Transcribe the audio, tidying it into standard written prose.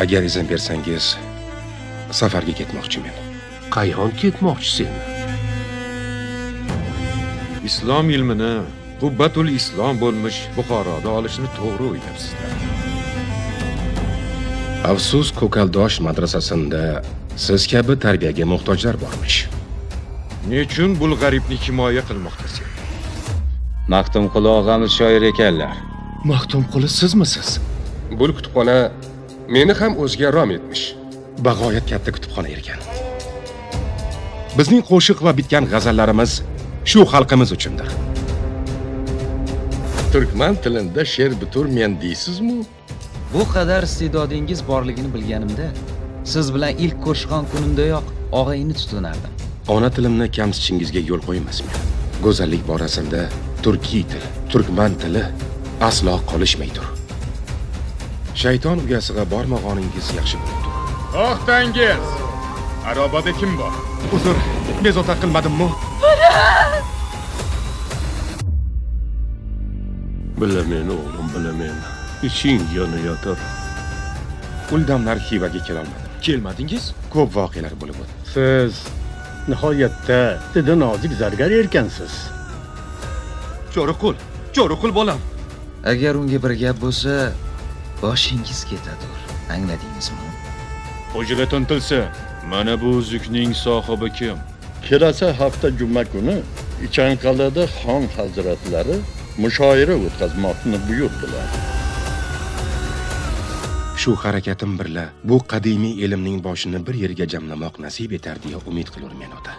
Agar izn bersangiz, safarga ketmoqchimen. Qayon ketmoqchisen? Islom ilmini Qubbatul Islom bo'lmish Buxoroda olishni to'g'ri o'ylabsizlar. Afsus, Ko'kaldosh madrasasida siz kabi tarbiyaga muhtojlar bormish. Nechun bu g'aribni himoya qilmoqdasiz? Maxtumquli og'amiz shoir ekanlar. Maxtumquli sizmisiz? Bu kutubxona meni ham o'ziga rom etmish. Bag'oyat katta kutubxona ekan. Bizning qo'shiq va bitgan g'azallarimiz shu xalqimiz uchundir. Turkman tilida she'r biturmen deysizmi? Bu qadar iste'dodingiz borligini bilganimda, siz bilan ilk ko'rishgan kunimdayoq og'a-ini tutinardim. Ona tilimni kamsitishingizga yo'l qo'ymasmen. Go'zallik borasida turkiy til, turkman tili aslo qolishmaydir. Shayton uyasiga bormag'oningiz yaxshi bo'libdi. To'xtangiz! Arobada kim bor? Uzr, bezovta qilmadimmi? Bilamen o'g'lim, bilamen. Iching yonayotir. Uldamlar Xivaga kelolmadim. Kelmadingiz? Ko'p voqealar bo'lib o'tdi. Siz nihoyatda didi nozik zargar erkansiz. Cho'riqul, Cho'riqul bolam. Agar unga bir gap bo'lsa, boshingiz ketadur. Angladingizmi? Hujra tintilsa, mana bu uzukning sohibi kim? Kelasi hafta juma kuni Ichanqal'ada xon hazratlari mushoira o'tkazmoqni buyurdilar. Shu harakatim birla bu qadimiy ilmning boshini bir yerga jamlamoq nasib etar deya umid qilurmen ota.